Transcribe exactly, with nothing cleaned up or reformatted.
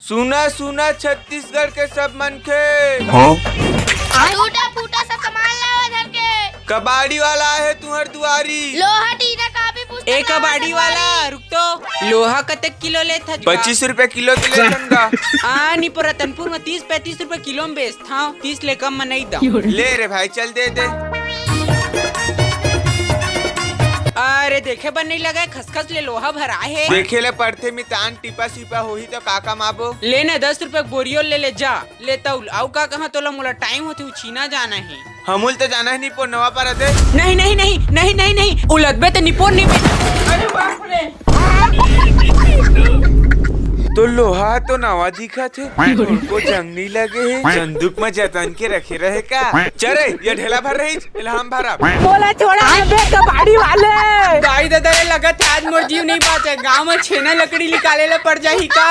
सुना, सुना, छत्तीसगढ़ के सब मनखे। हाँ? टूटा फूटा सब सामान लावा धर के। कबाड़ी वाला आहे तुहर दुआरी। लोहा टीना कापी पुस्तक ए लावा कबाड़ी वाला, संगवारी। रुक तो। लोहा कतेक किलो लेथस गा? पच्चीस रुपया किलो तो लेथन गा। आ, निपो रतनपुर में तीस पैंतीस रुपया किलो में बेचथंव, तीस ले कम में नहीं दंव। ले रे भाई, चल दे दे। अरे देखे बर नहीं लगे, खसखस ले लोहा भरा हे। देखे ले पड़थे मितान, टिपा सिपा होही तो का काम आबो। ले ना, दस रुपया के बोरियो ले ले जा। ले तउल, अउ का कहां तोला, मोला टाइम होथे, उछीना जाना हे। हमू ल तो जाना हे निपो, नवा पारा दे। नहीं, नहीं, नहीं, नहीं, नहीं, नहीं, उलदबे ते निपो नहीं बे। अरे बाप रे। तो लोहा तो नवा दिखत हे, को जंग नहीं लगे हे, संदूक में जतन के रखे रहे का? चल रे, ये ढेला भर रही, इल्हाम भरा। मोला छोड़ा बे कबाड़ी वाले। दाई ददा, ये लगत हे आज मोर जीव नहीं बाचे, गांव में छेना लकड़ी निकाले ले पड़ जाही का?